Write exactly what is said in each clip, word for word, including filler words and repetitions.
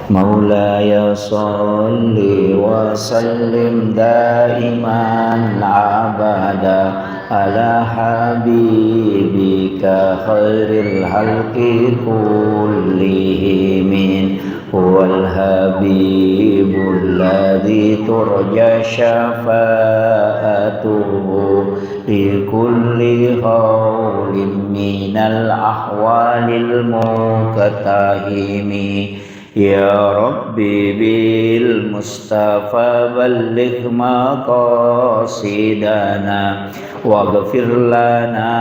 مولاي صل وسلم دائما أبدا على حبيبك خير الخلق كلهم. هو الحبيب الذي ترجى شفاعته في كل هول من الأهوال المقتحم. يا رب بالمصطفى بلغ مقاصدنا واغفر لنا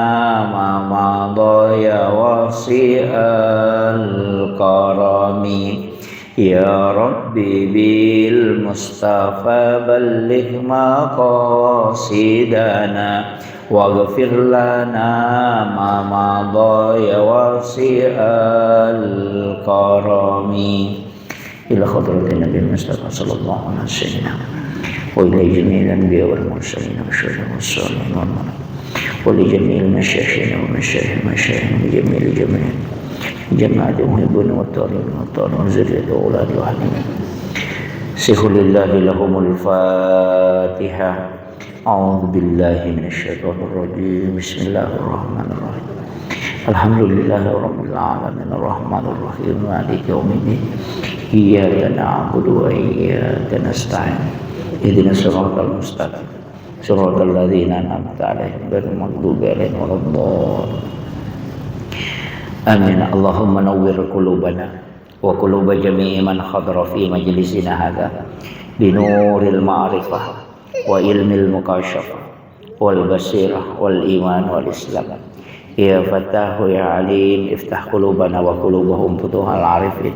ما مضى يا واسع الكرم. يا رب بالمصطفى بلغ مقاصدنا واغفر لنا ما مضى يا واسع الكرم. إلى حضرة النبي المصطفى صلى الله عليه وسلم، وإلى جميع الأنبياء والمرسلين والشهداء والصالحين والملائكة، ولجميع المشايخين ومشايخ مشايخنا، وجميع جميع جماعة المحبين والطالبين والطالبات، وذرية وأولاد وأهل. سهل الله لهم الفاتحة. أعوذ بالله من الشيطان الرجيم. بسم الله الرحمن الرحيم. الحمد لله رب العالمين. الرحمن الرحيم. مالك يوم الدين. إياك نعبد وإياك نستعين. اهدنا الصراط المستقيم. صراط الذين أنعمت عليهم غير المغضوب عليهم ولا الضالين. آمين. اللهم نور قلوبنا وقلوب جميع من حضر في مجلسنا هذا بنور المعرفة وعلم المكاشفة والبصيرة والإيمان والإسلام. يا فتاح يا عليم، افتح قلوبنا وقلوبهم فتوح العارفين.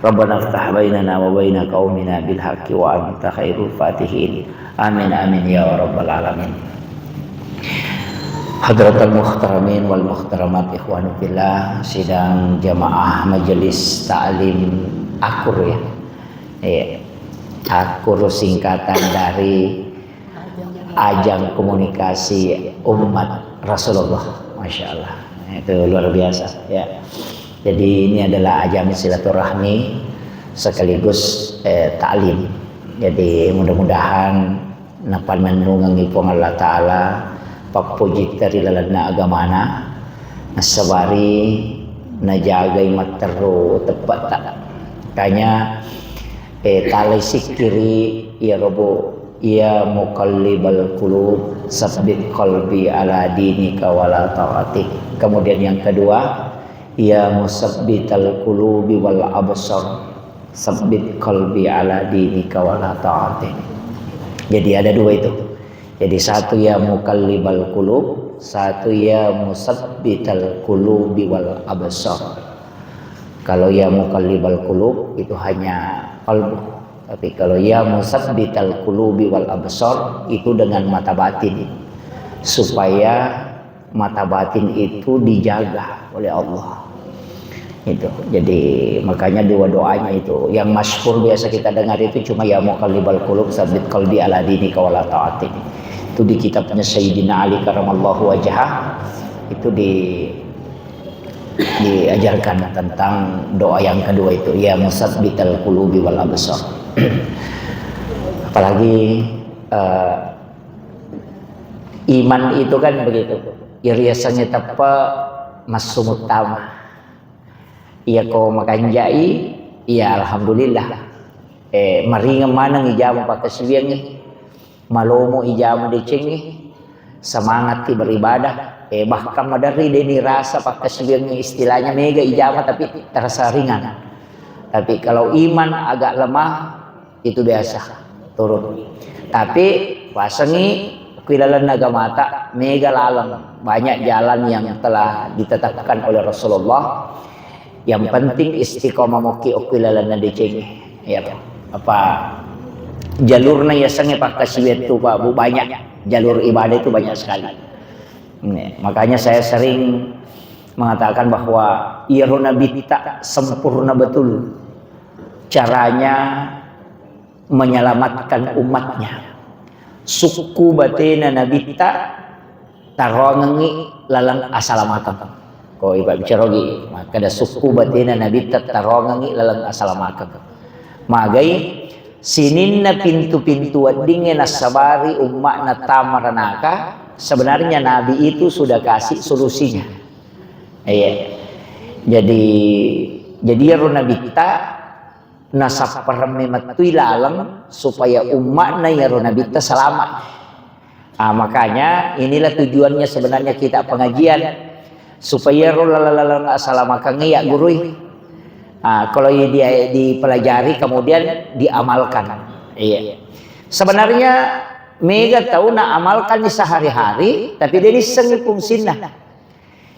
ربنا افتح بيننا وبين قومنا بالحق وأنت خير الفاتحين. آمين، آمين يا رب العالمين. Hadratal muhtaramin wal muhtaramat, ikhwanu fillah, sidang jamaah majelis taklim Akur, ya. Iya. Akur singkatan dari ajang komunikasi umat Rasulullah. Masya Allah. Itu luar biasa, ya. Jadi ini adalah ajang silaturahmi sekaligus, eh, taklim. Jadi mudah-mudahan napannennungengngi Puang Allah Ta'ala pappojitta ri lalenna agamana, nassabari najagai matteru teppe'ta. Makanya, eh, talai sikkiri, ya Rabbu, ya muqallibal qulub, sabbit qalbi ala dinika wala ta'atik. Kemudian yang kedua, ya musabbital qulubi wal absar, sabbit qalbi ala dinika wala ta'atik. Jadi ada dua itu. Jadi satu ya muqallibal qulub, satu ya musabbital qulubi wal absar. Kalau ya muqallibal qulub itu hanya qalbu. Tapi kalau ya musabbital qulubi wal absar itu dengan mata batin. Supaya mata batin itu dijaga oleh Allah. Itu. Jadi makanya dua doanya itu. Yang masyhur biasa kita dengar itu cuma ya muqallibal qulub sabbit qalbi ala dinika wala ta'atik. Itu di kitabnya Sayyidina Ali karamallahu wajhah. Itu di diajarkan tentang doa yang kedua itu, ya musabbital qulubi wal absar. Apalagi, eh, iman itu kan begitu, iriasannya tepa massu muttama. Iya ko makanjai, iya alhamdulillah. Eh, maringeng maneng ijama pakkasiwiangngi. Malomo ijama decengnge, semangat ki beribadah, eh, bahkan maderri deni rasa pakkasiwiangnge, istilahnya mega ijama tapi terasa ringan. Tapi kalau iman agak lemah, itu biasa turun. Tapi pasengi kuilalenna agamata mega laleng, banyak jalan yang telah ditetapkan oleh Rasulullah. Yang penting istiqomah moki okki lalenna decengnge. Ya, apa jalurna yasengnge pakkasiwiang tu, Pak, Bu, banyak. Jalur ibadah itu banyak sekali. Nih, makanya saya sering mengatakan bahwa iyaro nabitta sempurna betul caranya menyelamatkan umatnya. Sukku batena nabitta tarongengngi laleng asalamakeng. Ko ipabbicarogi, makkeda sukku batena nabitta tarongengngi laleng asalamakeng. Magai, sininna pintu-pintu weddingnge nassabari umma'na tama ranaka, sebenarnya Nabi itu sudah kasih solusinya. Iya. Jadi, jadi iyaro Nabitta nasapparemme mettui laleng supaya umma'na iyaro Nabitta selamat. Ah, makanya inilah tujuannya sebenarnya kita pengajian, supaya ro laleng-laleng asalamakeng ya gurui. Ah, kalau di, dipelajari kemudian diamalkan. Iya. Sebenarnya mega tau na amalkan di sehari-hari, tapi dia nissengi fungsinna.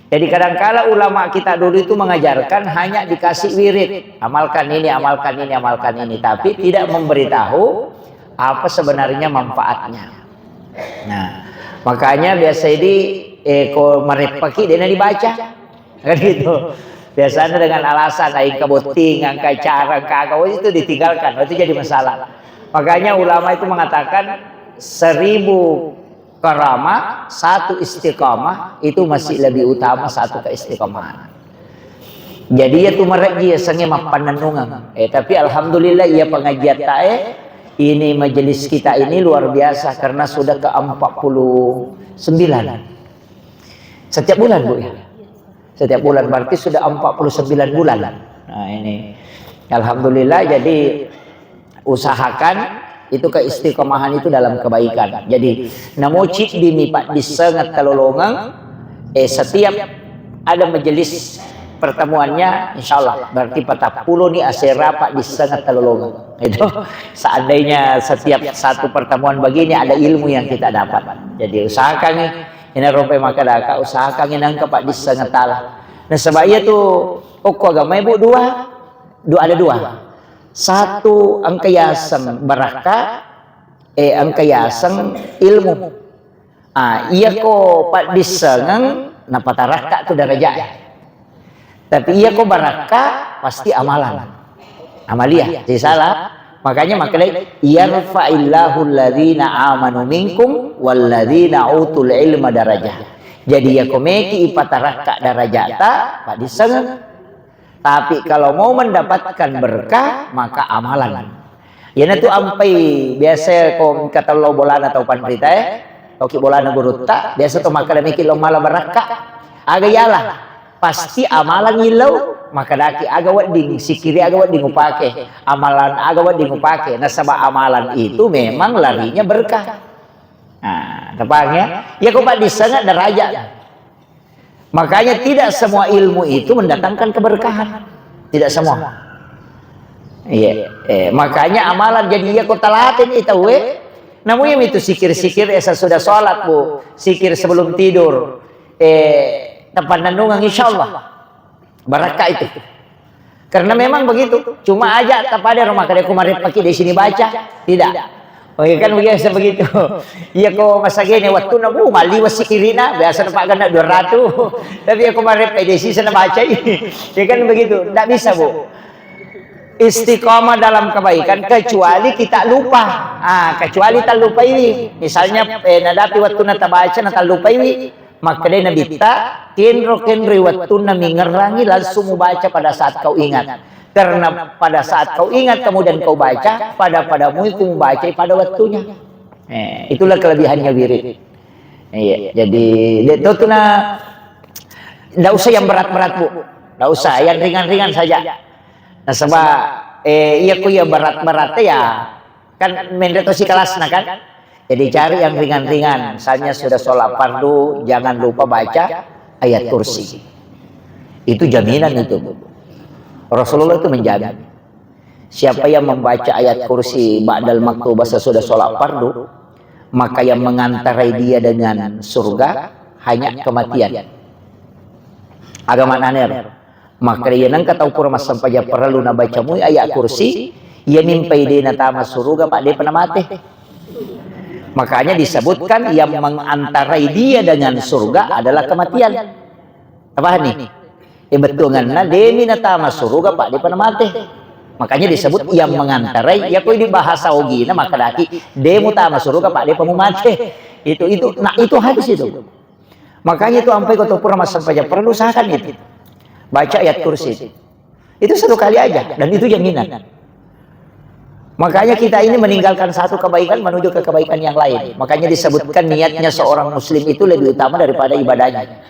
Jadi kadangkala ulama kita dulu itu mengajarkan hanya dikasih wirid, amalkan ini, amalkan ini, amalkan ini, tapi tidak memberitahu apa sebenarnya manfaatnya. Nah, makanya biasa ini, eh, ko mareppaki dena dibaca. Kan gitu. Biasanya dengan alasan, "Ai, engka botting, engka acara, engka aga," oh, itu ditinggalkan, oh, itu jadi masalah. Makanya ulama itu mengatakan, seribu karamah, satu istiqamah, itu masih lebih utama satu keistiqamahan. Jadi ya tu mareji ya sange mappannennungeng. Eh, tapi alhamdulillah ya pengajian tae ini majelis kita ini luar biasa karena sudah ke empat puluh sembilan. Setiap bulan, Bu, ya? Setiap bulan, berarti sudah empat puluh sembilan bulan. Nah, ini. Alhamdulillah, jadi usahakan itu keistiqomahan itu dalam kebaikan. Jadi, namo ciddi mi paddissengeng talolongeng, eh, setiap ada majelis pertemuannya, insya Allah, berarti patappulo ni asera paddissengeng talolongeng. Itu seandainya setiap satu pertemuan begini ada ilmu yang kita dapat. Jadi, usahakan nih, ina rompai makkadaka, usahakan ina engka paddissengeng tala. Nasaba iya tu, okko agama ibu dua, dua ada dua. Satu engka yaseng barakka, eh, engka yaseng ilmu. Ah, iyako paddissengeng napatarakka tu darajat. Tapi iyako barakka pasti amalan. Amalia, jadi salah. Makanya makanya yarfa'illahu alladhina amanu minkum walladhina utul ilma darajah. Jadi iyako meki ipatarakka darajata, paddissengeng. Tapi kalau mau mendapatkan berkah, maka amalan. Iyanatu ampai biasa ko engka tello bolana tau panrita, eh. Oki bolana gurutta, biasa to makkada meki lo mala barakka. Aga yala, pasti amalan illau, makkadaki aga wedding, sikiri aga wedding upake, amalan aga wedding upake. Nasaba amalan itu memang larinya berkah. Nah, tepang ya. Ya ko paddissengeng derajat. Makanya tidak semua ilmu itu mendatangkan keberkahan. Tidak semua. Iya, eh, makanya amalan jadi iya ko talateni tauwe. Namu iya itu sikir-sikir esa sudah sholat, Bu. Sikir sebelum tidur. Eh, tempat renungan insya Allah. Barakka itu. Karena memang begitu. Cuma aja tapada rumah kada ku mareppaki di sini baca. Tidak. Oke kan biasa begitu. Iya ko masa gini waktu na bu mali wasi kirina biasa dapat kena dua ratus. Tapi aku mareppai desi sana baca. Iya kan begitu. Tidak bisa, Bu. Istiqomah dalam kebaikan kecuali kita lupa. Ah, kecuali tak lupa ini. Misalnya eh, nadapi waktu na tabaca na tak lupa ini. Makkedai Nabitta, kenro-kenroi wettunna mingerrangi langsung mubaca pada saat kau ingat. Karena pada saat kau ingat kemudian kau baca, pada-padamui ku mubacai pada waktunya. Eh, itulah kelebihannya wirid. Iya, jadi de' to tuna, ndak usah yang berat-berat, Bu. Ndak usah, yang ringan-ringan saja. Nasaba eh, iya ku iya berat-berat ya kan menre to si kelasna kan. Jadi cari yang ringan-ringan. Misalnya sudah sholat fardu, jangan lupa baca ayat kursi. Itu jaminan itu. Rasulullah itu menjamin. Siapa yang membaca ayat kursi ba'dal maktubah sesudah sholat fardu, maka yang mengantarai dia dengan surga hanya kematian. Agama naner. Maka iya nengka tau pura massempajang parellu nabaca mui ayat kursi, iya mimpai de natama suruga, Pak, depa namate. Makanya disebutkan yang mengantarai dia dengan surga adalah kematian. Apa nih? Eh, bettuanna demi natama suruga, Pak, depa namate. Makanya disebut yang mengantarai, ya koi di bahasa ogina makadaki, demu tama suruga, Pak, depa mumate. Itu itu nah itu hadis itu. Makanya itu ampai kau pura massempajang parellu usahakan itu. Baca ayat kursi. Itu satu kali aja dan itu jaminan. Makanya kita ini meninggalkan satu kebaikan menuju ke kebaikan yang lain. Makanya disebutkan niatnya seorang muslim itu lebih utama daripada ibadahnya.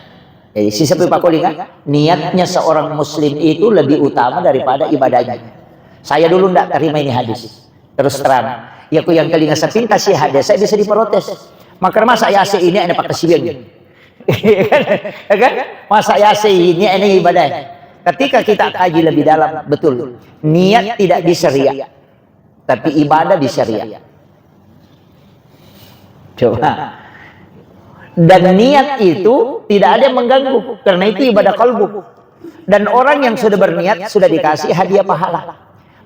Jadi, sisa pi pakolinga, niatnya seorang muslim itu lebih utama daripada ibadahnya. Saya dulu ndak terima ini hadis. Terus terang. Ya, ku yang telinga sepintas sih hadis, saya bisa diprotes. Maka masa ya sih ini ada pakai siweng. Ya kan? Masa ya sih ini, ini ibadah. Ketika kita kaji lebih dalam, betul. Niat tidak bisa ria. Tapi ibadah bisa ria. Coba. Dan niat itu tidak ada yang mengganggu, karena itu ibadah kalbu. Dan orang yang sudah berniat sudah dikasih hadiah pahala.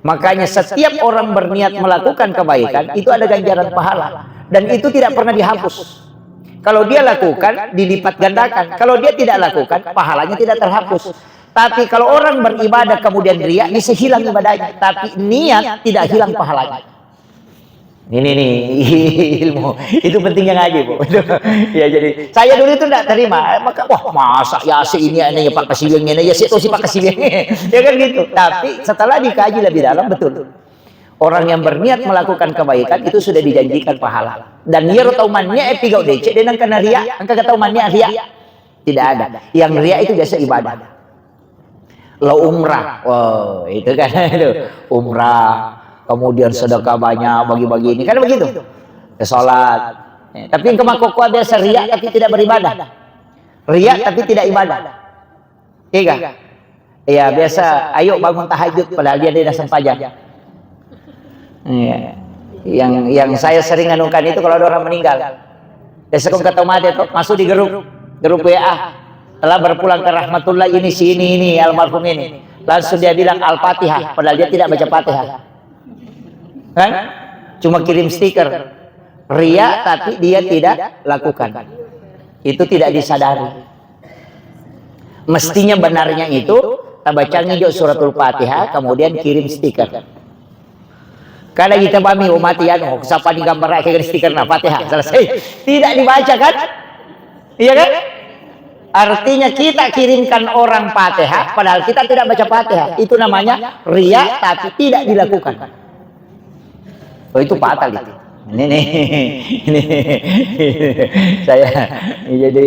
Makanya setiap orang berniat melakukan kebaikan itu ada ganjaran pahala. Dan itu tidak pernah dihapus. Kalau dia lakukan, dilipat gandakan. Kalau dia tidak lakukan, pahalanya tidak terhapus. Tapi kalau orang beribadah kemudian ria, bisa hilang ibadahnya. Tapi niat tidak hilang pahalanya. Ini nih ilmu. Itu pentingnya ngaji, Bu. Ya, jadi saya dulu itu ndak terima. Maka, wah, masa ya si ini, ini ya Pak Kasiweng ini, ya si itu si Pak Kasiweng. Ya kan gitu. Tapi setelah dikaji lebih dalam, betul. Orang yang berniat melakukan kebaikan itu sudah dijanjikan pahala. Dan iyaro tau manniae pigau decek, de nengka na ria, engka tau mannia ria. Tidak ada. Yang ria itu biasa ibadah. Lo umrah, wah, itu kan itu. Umrah, kemudian sedekah banyak, bagi-bagi ini, kan begitu. Ke sholat. Ya, tapi yang kemakokwa biasa ria tapi tidak beribadah. Ria tapi tidak ibadah. Tiga. Iya, biasa, ayo bangun tahajud, padahal dia tidak sempajang. Iya. Yang, yang saya sering anukan itu kalau ada orang meninggal. Biasa kau kata mati tuh, masuk di grup, grup W A. Telah berpulang ke rahmatullah ini, si ini, ini, almarhum ini. Langsung dia bilang Al-Fatihah, padahal dia tidak baca Fatihah. Kan? Cuma kirim stiker. Ria, tapi dia tidak lakukan. Itu tidak disadari. Mestinya benarnya itu, tabacangi jo suratul Fatihah, kemudian kirim stiker. Kada kita bami, oh, mati anu, siapa di gambar kayak stiker, nah, Fatihah, selesai. Tidak dibaca, kan? Iya, kan? Artinya kita kirimkan orang Fatihah, padahal kita tidak baca Fatihah. Itu namanya ria, tapi tidak dilakukan. Oh, itu fatal itu. Ini nih, ini saya jadi,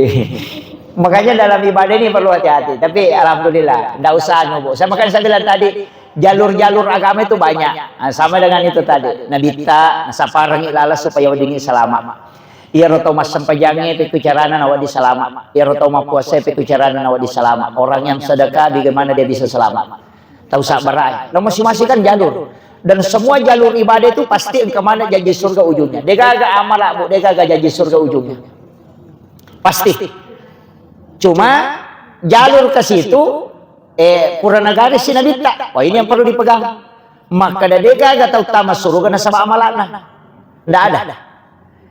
makanya dalam ibadah ini perlu hati-hati. Tapi alhamdulillah, ndak usah anu, Bu. Sama kan saya bilang tadi, jalur-jalur agama itu banyak. Nah, sama dengan itu tadi. Nabitta, saparengi lala supaya weddingngi selamat. Iyaro tau massempajangnge, pekku carana nawedding selamat. Iyaro tau mappuasae, pekku carana nawedding selamat. Orang yang sedekah, bagaimana dia bisa selamat? Tau sabbarai. Nah, masing-masing kan jalur. Dan semua jalur ibadah itu pasti engka mana janji surga ujungnya. Degaga amal, Bu, degaga janji surga ujungnya. Pasti. Cuma jalur ke situ, eh, pura nagari si Nabitta. Wah, ini yang perlu dipegang. Maka degaga tau tama surga nasaba amalana. Ndak ada.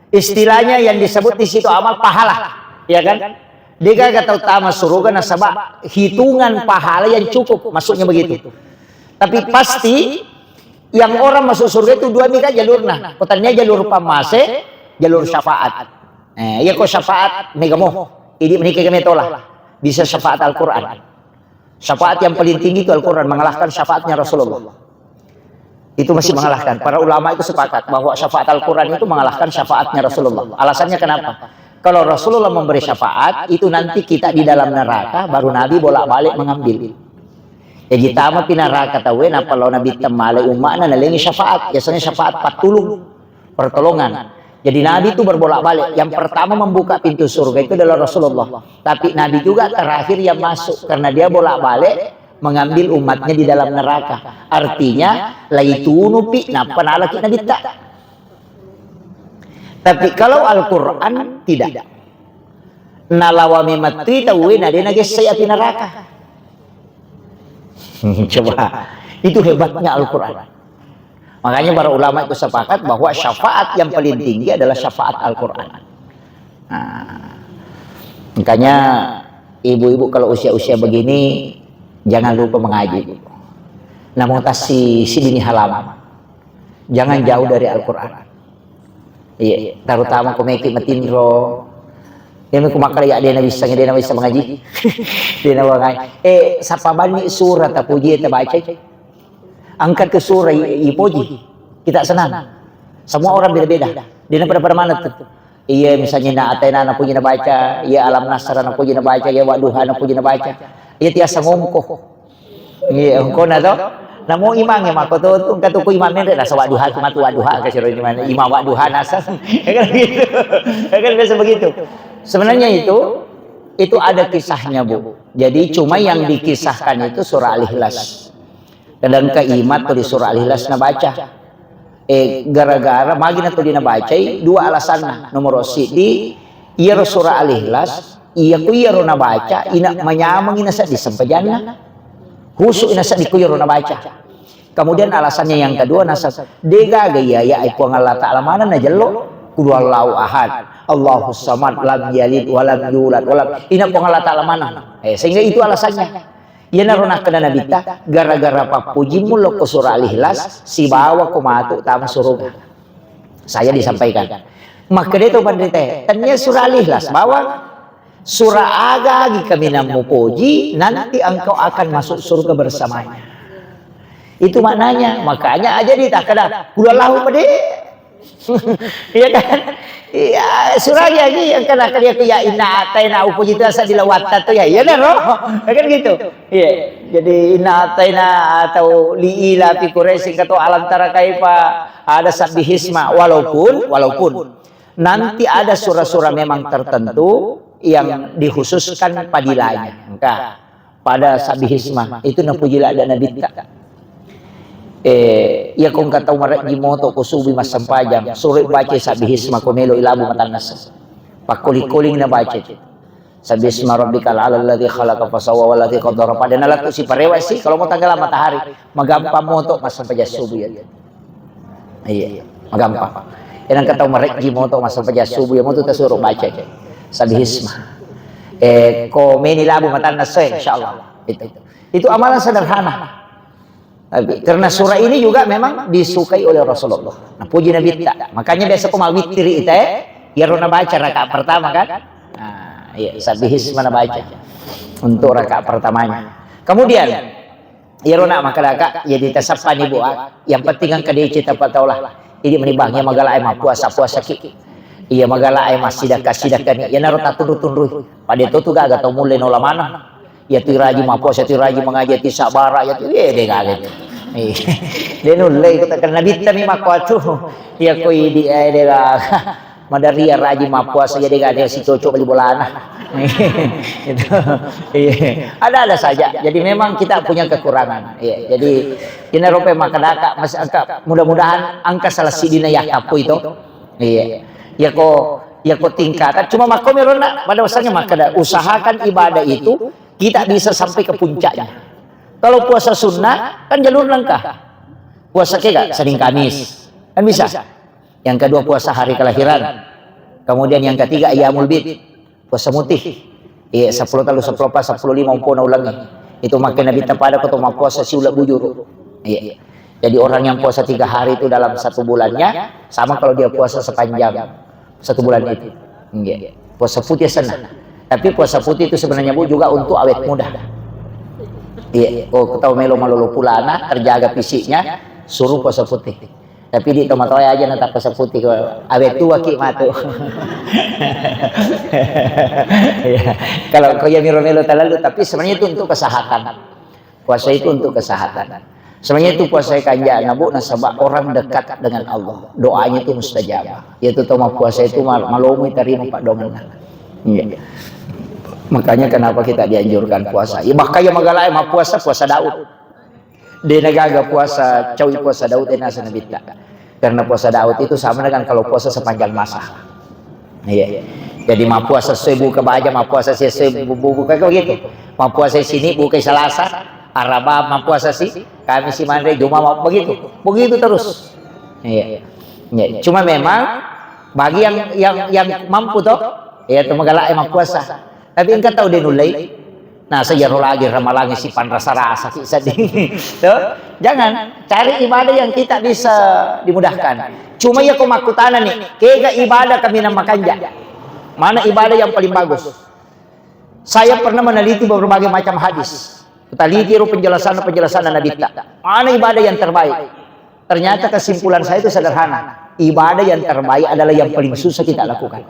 Istilahnya yang disebut di situ amal pahala, ya kan? Degaga tau tama surga nasaba hitungan pahala yang cukup, maksudnya begitu. Tapi pasti yang orang masuk surga itu dua mika jalurna. Kotanya jalur pammase, jalur syafaat. Eh, iya ko syafaat megamo. Idi menikah kami tola. Bisa syafaat Al-Quran. Syafaat yang paling tinggi itu Al-Quran, mengalahkan syafaatnya Rasulullah. Itu masih mengalahkan. Para ulama itu sepakat bahwa syafaat Al-Quran itu mengalahkan syafaatnya Rasulullah. Alasannya kenapa? Kalau Rasulullah memberi syafaat, itu nanti kita di dalam neraka, baru Nabi bolak-balik mengambil. Jadi tama pi neraka tauwe, napa lo Nabi temmalai umma'na nalengi syafaat. Biasanya syafaat patulung. Pertolongan. Jadi Nabi itu berbolak-balik. Yang pertama membuka pintu surga itu adalah Rasulullah. Tapi Nabi juga terakhir yang masuk karena dia bolak-balik mengambil umatnya di dalam neraka. Artinya, laitunupi nappa nalaki Nabitta. Tapi kalau Al-Quran tidak. Nalawami mattui tauwe na de nagessai api neraka. Coba, itu hebatnya Al-Quran. Makanya para ulama itu sepakat bahwa syafaat yang paling tinggi adalah syafaat Al-Quran. Nah, makanya ibu-ibu kalau usia-usia begini jangan lupa mengaji. Namun tasi sidini halaman. Jangan jauh dari Al-Quran. Iya, terutama ko meki matinro. Iya, meki makkeda ya, de nawisseng, de nawisseng mengaji. De nawisseng. Eh, sapa banni surah tapuji tabaca. Angkat ke surah i-, ipoji. Kita senang. Semua orang beda-beda. Dia pada-pada mana tuh? Iya, misalnya na ataina napuji nabaca, iya alam nasra napuji nabaca, iya wadduha napuji nabaca. Iya tiasa ngongko. Iya, ngongkona to. Namu imang ya mako to, tu engka tu ku imang menre rasa wadduha tu matu wadduha kasiro ini mana imang wadduha nasa. Ya kan gitu. Ya kan biasa begitu. Sebenarnya itu itu ada kisahnya, Bu. Jadi cuma yang dikisahkan itu surah Al-Ikhlas. Kadang ke imat tu di surah Al-Ikhlas nabaca. Eh, gara-gara magi na tuli nabacai, dua alasanna. Nomor siddi, iyaro surah Al-Ikhlas, iya ku iyaro nabaca, ina manyameng ina seddi sempajanna. Khusyuk ina seddi ku iyaro nabaca. Kemudian alasannya yang kedua, nasa, degaga iya ya ai Puang Allah Ta'ala mana najello, Qul huwallahu ahad, Allahus samad, lam yalid walam yulad, walam, ina Puang Allah Ta'ala mana. Eh, sehingga itu alasannya. Iyanaro nakkeda Nabitta, gara-gara pappujimmu lokko surah Al-Ikhlas, sibawa ko matu tama suruga. Saya disampaikan. Makkeda to panrita, tania surah Al-Ikhlas bawang, surah aga agi kaminang mupoji, nanti engkau akan masuk surga bersamanya. Itu maknanya. Makanya aja ditakkeda, Qul huwallahu pede. Iya kan? Iya, surah lagi yang kena dia ya inna ataina upuji itu asal dilawatta tuh ya. Iya dah, roh. Ya kan gitu. Iya. Jadi inna ataina atau li ila fi Quraisy kata alam tara kaifa ada sabbihisma walaupun walaupun nanti ada surah-surah memang tertentu yang dikhususkan padilanya. Engka pada sabbihisma itu napuji ladde Nabitta. Eh, iya ko engka tau marejji moto ko subuh massempajang, suro baca sabbihisma ko melo ilabu matannas. Pakkoli-koling na baca itu. Sabbihisma rabbikal a'la alladzi khalaqa fasawwa walladzi qaddara. Pada nalattu siparewa si kalau mau tanggal matahari, magampang moto massempajang subuh ya. Iya, magampang. Enang kata marejji moto massempajang subuh ya moto tasuro baca. Sabbihisma. Eh, ko meni labu matanna soe, insyaallah. Itu. Itu amalan sederhana. Tapi karena surah ini juga memang disukai oleh Rasulullah. Nah, puji Nabi ta. Makanya biasa ko mawitiri ita, eh, iyaro nabaca rakaat pertama kan? Nah, iya, sabbihisma nabaca untuk rakaat pertamanya. Kemudian Iyaro na makkadaka, iya ditasappani, Bu, ah. Yang penting engka deceng tappa tau lah. Idi meni bang, iya magala e mappuasa, puasaki. Iya magala e massidakka, sidakkani. Iyanaro tatunru-tunrui. Pada itu tu gaga tau mulle nola maneng. Iya tu raji mappuasa, tu raji mengaji, tu sabara, iya tu, eh, de gaga tu. Iya. De nulle ikut karena Nabitta mi makkuatu. Iya ko idi, eh, de gaga. Madaria rajin mappuasa, jadi gak ada si cocok beli bolana. Itu. Iya. Ada-ada saja. Jadi memang kita punya kekurangan. Iya. Jadi ini rupa makadaka mas angka mudah-mudahan angka salah sidina ya kapu itu. Iya. Ya ko ya ko tingkatan. Cuma makomi rona pada usahanya makada usahakan ibadah itu kita bisa sampai ke puncaknya. Kalau puasa sunnah kan jalur langkah. Puasa ke gak Senin Kamis kan bisa. Yang kedua puasa hari kelahiran. Kemudian yang ketiga ayyamul bid, puasa mutih. Iya, sepuluh telu, sepuluh empat, sepuluh lima umpona ulangi. Itu makin Nabi tapada ko to puasa siula bujur. Iya. Jadi orang yang puasa tiga hari itu dalam satu bulannya sama kalau dia puasa sepanjang satu bulan itu. Iya. Puasa putih senang. Tapi puasa putih itu sebenarnya Bu juga untuk awet muda. Iya, oh, kau tahu melo malolo pulana terjaga fisiknya, suruh puasa putih. Tapi di tomatoa aja na tappa seputi ko awe tua ki matu. Iya. Kalau kau ya miro melo terlalu, tapi sebenarnya itu untuk kesehatan. Puasa itu untuk kesehatan. Sebenarnya itu puasa kanja nabu nasaba orang dekat dengan Allah. Doanya itu mustajab. Yaitu toma puasa itu mal malomi tarima pak dongan. Iya. Makanya kenapa kita dianjurkan puasa? Ya bahkan yang magalai mah puasa puasa Daud. De nagaga puasa, cawi puasa Daud, eh, nasa Nabitta. Karena puasa Daud itu sama dengan kalau puasa sepanjang masa. Iya. Jadi mau puasa sebuka baja, mau puasa sebuka begitu. Mau puasa sini buka Selasa, Araba mau puasa si, kami si Mandre, Juma mau begitu. Begitu terus. Iya. Iya. Cuma memang bagi yang yang yang mampu toh, ya itu magalai mau puasa. Tapi engka tau de nullei. Nah, sejaro lagi ramalangi si panrasa-rasa ki sedih. Tuh, jangan cari ibadah yang kita bisa dimudahkan. Cuma ya ko makkutana nih, kega ibadah kami nama kanja. Mana ibadah yang paling bagus? Saya pernah meneliti berbagai macam hadis. Kita liti ro penjelasan penjelasan Nabi ta. Mana ibadah yang terbaik? Ternyata kesimpulan saya itu sederhana. Ibadah yang terbaik adalah yang paling susah kita lakukan.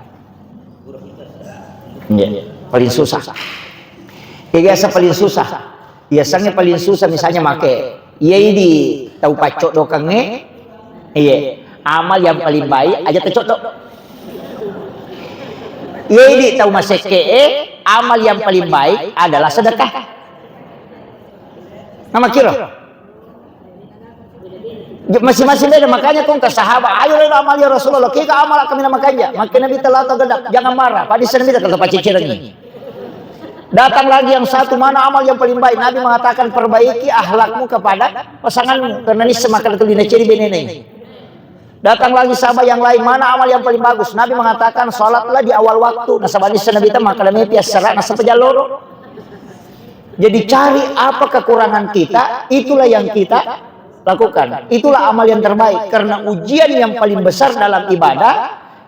Iya, paling susah. Iya, biasa paling susah. Biasanya paling susah misalnya make. Iya, di tau paccoddokengnge. Iya, amal yang paling baik aja tacoddo. Iya, di tau masekke, amal yang paling baik adalah sedekah. Nama kira? Masing-masing beda, makanya kong ke sahabat, "Ayo leno amal ya Rasulullah, kega amal kami nama kanja." Makin Nabi telah tergedap, "Jangan marah." Pada Nabi telah pacikirangi. Datang lagi yang satu, "Mana amal yang paling baik?" Nabi mengatakan, "Perbaiki akhlakmu kepada pasanganmu, karena ini semakin kelina ciri benene." Datang lagi sahabat yang lain, "Mana amal yang paling bagus?" Nabi mengatakan, "Sholatlah di awal waktu." Nasaba Nabi telah maka demi piasara nasaba jaloro. Jadi cari apa kekurangan kita, itulah yang kita lakukan. Itulah amal yang terbaik. Karena ujian yang paling besar dalam ibadah,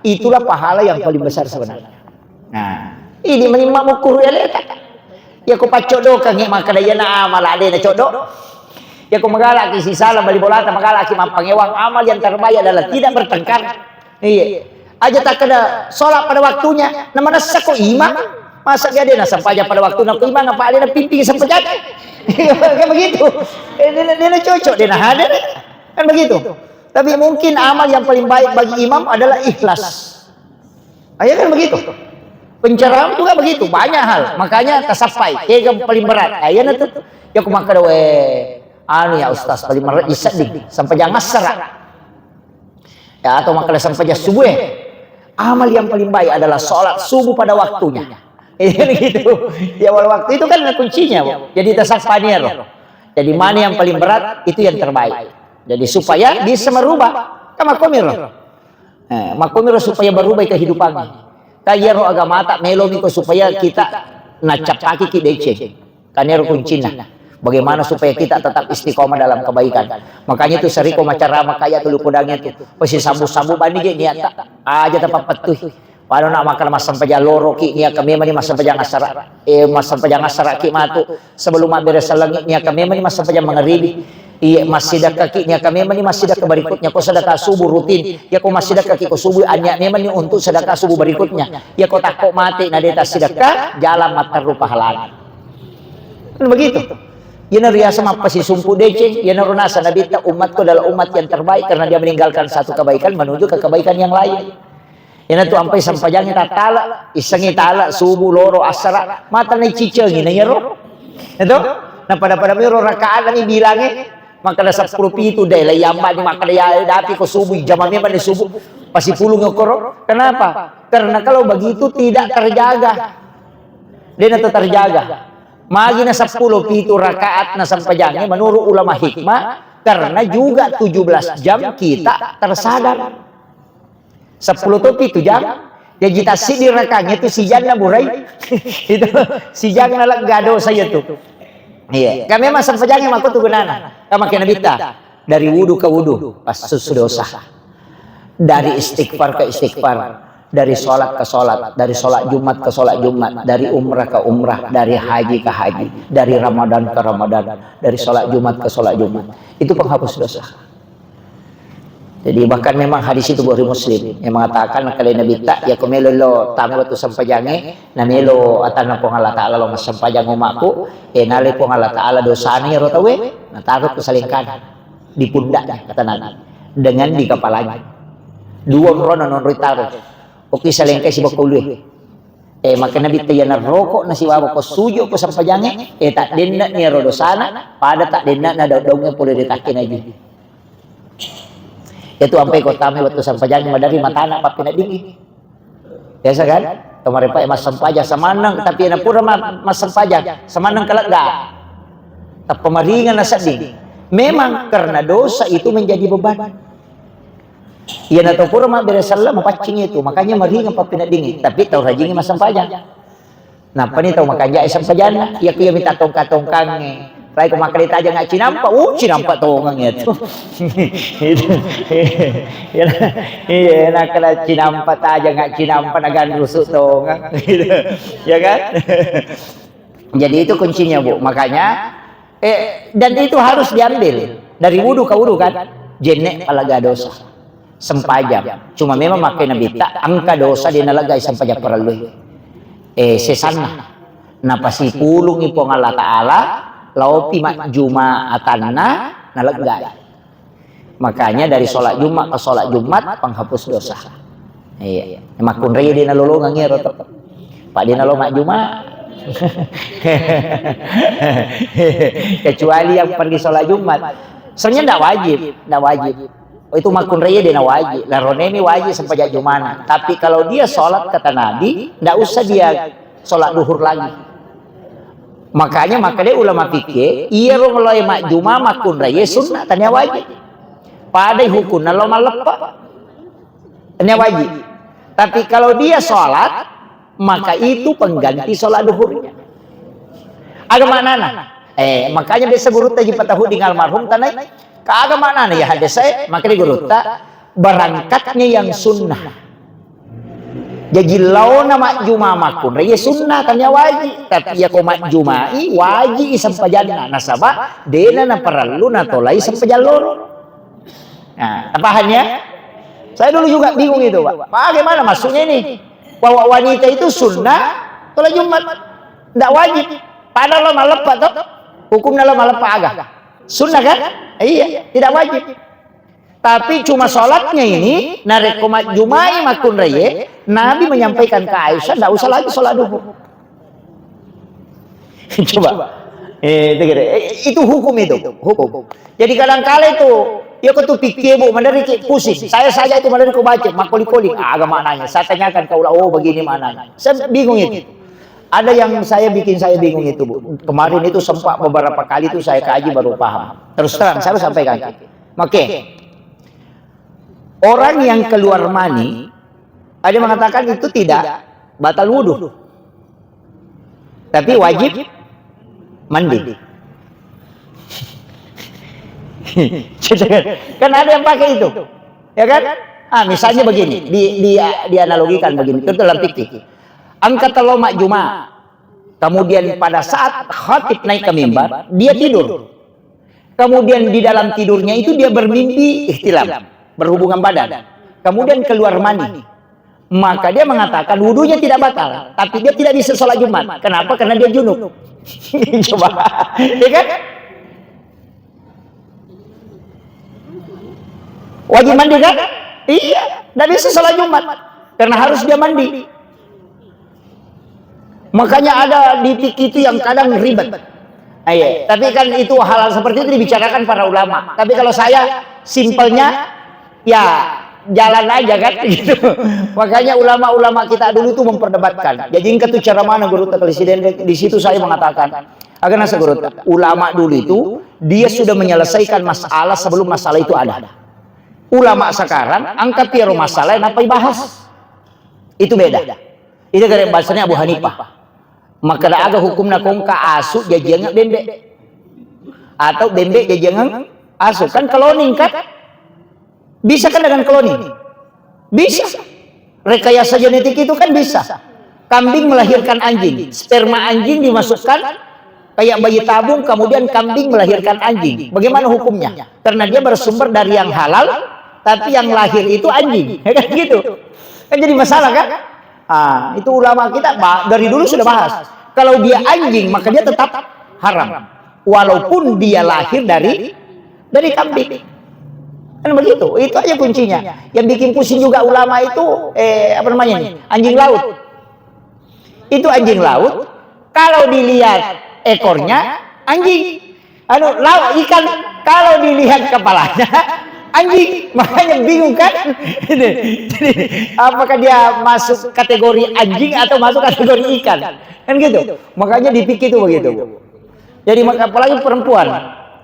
itulah pahala yang paling besar sebenarnya. Nah, ini menimba mukuru ya leta. Ya ko paccoddokengnge makkeda iyana amal adena coddo. Ya ko magalaki sisala bali bolata, magalaki mappangewang, amal yang terbaik adalah tidak bertengkar. Iya. Aja takkeda sholat pada waktunya, na manessa ko imam. Masa dia dena sempajang pada waktu, na ko imam apa dia pimpin sempajang? Kan begitu. Eh, dia, dia cocok, dia hadir. Kan begitu. Tapi mungkin amal yang paling baik bagi imam adalah ikhlas. Ah, ya kan begitu. Pencerahan juga begitu, banyak hal. Makanya tasappai, kega paling berat. Ah, iya na tu. Ya ko makkeda we, anu ya ustaz, paling berat di sedding. Sempajang asara. Ya, atau makkeda sempajang subuh, eh. Amal yang paling baik adalah sholat subuh pada waktunya. Iya, gitu. Ya, wal waktu itu kan kuncinya, Bu. Jadi, tasappa niaro. Jadi, mana yang paling berat, itu yang terbaik. Jadi, supaya bisa merubah. Kan makkomiro. Eh, makkomiro supaya berubah kehidupan. Kan iyaro agamata melomi ko supaya kita nacappaki ki deceng. Kan ero kuncinna. Bagaimana supaya kita tetap istiqomah dalam kebaikan. Makanya itu sering ko macara makaya tulu podang itu. Pasti sambu-sambu bani je niatta. Aja tapappettui. Pada nak makan massempajang loro ki niaka memang ni massempajang asara. Eh, massempajang asara ki matu. Sebelum mabbere sellengi niaka memang ni massempajang mangeribi. Iya, massidekka ki niaka memang ni massidekka berikutnya. Ko sedekah subuh rutin. Ya ko massidekka ki ko subuh anya memang ni untuk sedekah subuh berikutnya. Ya ko takko mati na deta sidekka jalan matteru pahalana. Kan begitu. Iyana riasa mappasisumpu deceng, iyana runasa Nabitta umatku adalah umat yang terbaik karena dia meninggalkan satu kebaikan menuju ke kebaikan yang lain. Iyana tu ampai sempajangi tattala, issengi tala, subuh, loro, asara, mata na cicengi na iyaro. Itu? Na pada-pada miro rakaat ni bilangi, maka ada sepuluh pitu deh, lah yamba ni maka ada ya dapi ko subuh, jama memang ni subuh, pasti pulung okoro. Kenapa? Karena kalau begitu tidak terjaga. Dena tu terjaga. Magi na sepuluh pitu rakaat na sempajangi menurut ulama hikmah karena juga tujuh belas jam kita tersadar. Sepuluh tu pitu jam. Jadi tasidi rakaatnya tu sijanna burai. Itu sijanna lega dosa itu. Iya. Kami memang sempajangi mako tu gunana. Kama kena bita. Dari wudu ke wudu, passus dosa. Dari istighfar ke istighfar, dari sholat ke sholat, dari sholat Jumat ke sholat Jumat, dari umrah ke umrah, dari haji ke haji, dari Ramadan ke Ramadan, dari sholat Jumat ke sholat Jumat. Itu penghapus dosa. Jadi bahkan memang hadis itu Bukhari Muslim yang mengatakan kali Nabi tak ya kemelo lo tame waktu sempajange na melo atanna Puang Allah Taala lo massempajang umakku, eh nale Puang Allah Taala dosana ya rotawe, na taruh ke selengkan di pundaknya, kata Nabi, dengan di kepalanya. Dua rona non ritaro. Oke, salengkai si bakulu. Eh, maka Nabi tayana rokok na sibawa ko sujo ko sampajange, eh, tak denna ni ro dosana, pada tak denna na daung-daunge pole de takke naji. Itu ampai kota me waktu sampajange madari matana pappina dingin. Biasa kan? Kemarin Pak Mas sempajang semanang, tapi anak pura ma-, Mas sempajang semanang kelegga. Tappa maringan na sedding. Memang karena dosa itu menjadi beban. Iya na tau pura mabbere selleng mapaccing itu, makanya maringan pappineddingi. Tapi tau rajingi massempajang. Nappa ni tau makanja sempajanna, iya kiya minta tongka-tongkangnge. Rai ko makkeda tajang nggak cinampa, uh cinampa tongeng ya tu. Iya, iya, nakkeda cinampa tajang nggak cinampa nagan rusuk tongeng. Ya kan? Jadi itu kuncinya, Bu. Makanya, eh, dan itu harus diambil dari wudu ke wudu, kan? Jenne' palega dosa. Sempajang. Cuma memang makkai Nabitta, engka dosa de' nalegai sempajang parellu. Eh, sesanna. Napasipulungi Puang Allah Ta'ala, laopi majjuma atanna, nalegai. Makanya dari sholat Jumat ke sholat Jumat, penghapus dosa. Iya. Makkunrai de' nalolongang iyaro to. Pak de' nalo majjuma. Kecuali yang pergi sholat Jumat. Sebenarnya ndak wajib, ndak wajib. Oh, itu makkunrai de' na wajib. Laronemi wajib sempajang jumana. Tapi kalau dia sholat kata Nabi, ndak usah dia sholat duhur lagi. Makanya, maka de' ulama fikih, iyaro lao majjuma makkunrai sunna, tania wajib. Padai hukunna lao malleppa. Tania wajib. Tapi kalau dia sholat, maka itu pengganti sholat duhurnya. Aga maknana? Eh, makanya biasa gurutta ji patahuding almarhum tanai. Ka aga maknana ya hadis saya? Maka di gurutta, berangkatnya yang sunnah. Jaji laona majjuma makkunrai, ya sunnah, tania wajib. Tapi ya ko majjumai, wajib i sempajanna. Nasaba, de' na naparellu natolai sempajang loro. Nah, paham ya? Saya dulu juga bingung itu, Pak. Bagaimana maksudnya ini? Bahwa wanita itu sunnah sholat Jumat. Ndak wajib. Padahal lao malleppa to. Hukumna lao malleppa aga? Sunnah kan? Iya, tidak wajib. Tapi cuma sholatnya ini, narekko majjumai makkunraie, Nabi menyampaikan ke Aisyah, ndak usah lagi sholat duhur. Coba. Eh, itu gitu. Eh, itu hukum itu, hukum. Jadi kadangkala itu, ya kau tuh pikir, Bu, menderiki pusing. Saya saja itu menderiki baca, makoli-koli. Ah, agak maknanya. Saya tanyakan ke ulama, oh, begini maknanya. Saya bingung itu. Ada yang saya bikin saya bingung itu, Bu. Kemarin itu sempat beberapa kali itu saya kaji baru paham. Terus terang, saya sampaikan. Oke. Orang yang keluar mani, ada yang mengatakan itu tidak batal wudhu. Tapi wajib mandi. Kan ada yang pakai itu. Ya kan? Ah, misalnya begini, di, di, dianalogikan begini. Itu dalam fikih. Engka telo majjuma. Kemudian pada saat khatib naik ke mimbar, dia tidur. Kemudian di dalam tidurnya itu dia bermimpi ihtilam, berhubungan badan. Kemudian keluar mani. Maka dia mengatakan wudhunya tidak batal, tapi dia tidak bisa sholat Jumat. Kenapa? Karena dia junub. Coba, ya kan? Wajib mandi kan? Iya, tidak bisa sholat Jumat karena harus dia mandi. Makanya ada di fikih itu yang kadang ribet. Iya, tapi kan itu hal-hal seperti itu dibicarakan para ulama. Tapi kalau saya simpelnya, ya, jalan aja kan gitu. Makanya ulama-ulama kita dulu itu memperdebatkan. Jadi engka tu cara mana guru tak presiden, di situ saya mengatakan, agak nasa guru, ulama dulu itu dia sudah menyelesaikan masalah sebelum masalah itu ada. Ulama sekarang angkat tiaro masalah yang apa dibahas. Itu beda. Itu dari bahasanya Abu Hanifah. Maka ada aga hukumna kongka asu jajiang bembe. Atau bembe jajiang asu. Kan kloning kan? Bisa kan dengan kloning? Bisa. Rekayasa genetik itu kan bisa. Kambing melahirkan anjing, sperma anjing dimasukkan kayak bayi tabung, kemudian kambing melahirkan anjing. Bagaimana hukumnya? Karena dia bersumber dari yang halal, tapi yang lahir itu anjing. Ya kan gitu. Kan jadi masalah kan? Ah, itu ulama kita ba- dari dulu sudah bahas. Kalau dia anjing, maka dia tetap haram. Walaupun dia lahir dari dari kambing. Kan begitu. Itu aja kuncinya. Yang bikin pusing juga ulama itu, eh, apa namanya ini? Anjing laut. Itu anjing laut. Kalau dilihat ekornya, anjing. Anu, laut ikan. Kalau dilihat kepalanya, anjing. Makanya bingung kan? Ini. Jadi, apakah dia masuk kategori anjing atau masuk kategori ikan? Kan gitu. Makanya dipikir itu begitu. Jadi mak- apalagi perempuan,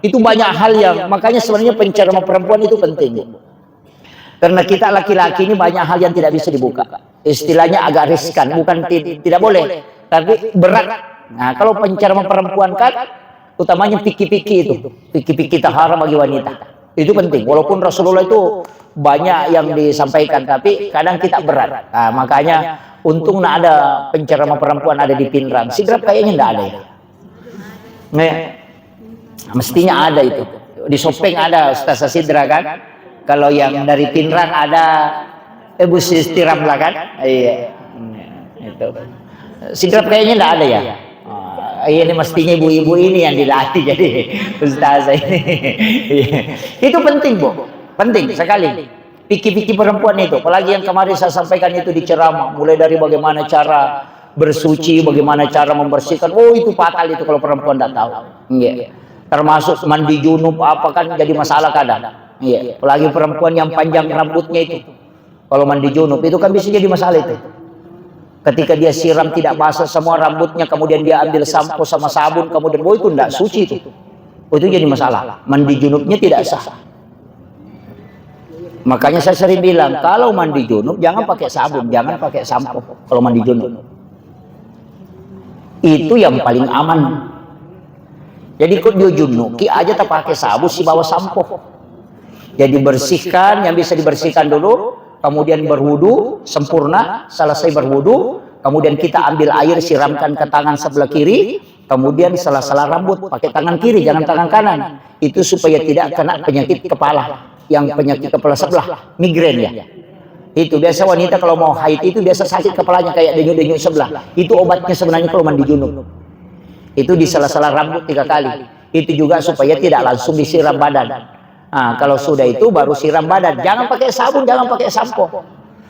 itu banyak hal yang, makanya sebenarnya penceramah perempuan itu penting. Karena kita laki-laki ini banyak hal yang tidak bisa dibuka. Istilahnya agak riskan, bukan ti- tidak boleh, tapi berat. Nah, kalau penceramah perempuan kan utamanya fikih-fikih itu, fikih-fikih tahara bagi wanita. Itu penting. Walaupun Rasulullah itu banyak yang disampaikan, tapi kadang kita berat. Nah, makanya untung ada penceramah perempuan ada di Pinrang. Sidrap kayaknya ndak ada ya. Nih, mestinya ada itu. Di Sopeng ada Ustazah Sidra kan? Kalau yang dari Pinrang ada Ibu Sisti Ramla kan? Iya. Hmm, itu. Sidrap kayaknya nggak ada ya? Ah, iya, ini mestinya ibu-ibu ini yang dilatih jadi ustazah ini. Iya. Itu penting, Bu. Penting sekali. Fikih-fikih perempuan itu, apalagi yang kemarin saya sampaikan itu di ceramah, mulai dari bagaimana cara bersuci, bagaimana cara membersihkan. Oh, itu fatal itu kalau perempuan tidak tahu. Iya. Termasuk mandi junub apa kan jadi masalah kadang. Iya. Apalagi perempuan yang panjang rambutnya itu. Kalau mandi junub itu kan bisa jadi masalah itu. Ketika dia siram tidak basah semua rambutnya, kemudian dia ambil sampo sama sabun, kemudian, oh, itu ndak suci itu. Oh, itu jadi masalah. Mandi junubnya tidak sah. Makanya saya sering bilang, kalau mandi junub jangan pakai sabun, jangan pakai sampo kalau mandi junub. Itu yang paling aman. Jadi kok dia junub, ki aja tak pakai sabun, si bawa sampo. Jadi bersihkan yang bisa dibersihkan dulu, kemudian berwudu sempurna, selesai berwudu, kemudian kita ambil air siramkan ke tangan sebelah kiri, kemudian sela-sela rambut pakai tangan kiri, jangan tangan kanan. Itu supaya tidak kena penyakit kepala, yang penyakit kepala sebelah, migrain ya. Itu biasa wanita kalau mau haid itu biasa sakit kepalanya kayak denyut-denyut sebelah. Itu obatnya sebenarnya kalau mandi junub. Itu di sela-sela rambut tiga kali. Itu juga supaya tidak langsung disiram badan. Nah, kalau sudah itu baru siram badan. Jangan pakai sabun, jangan pakai sampo.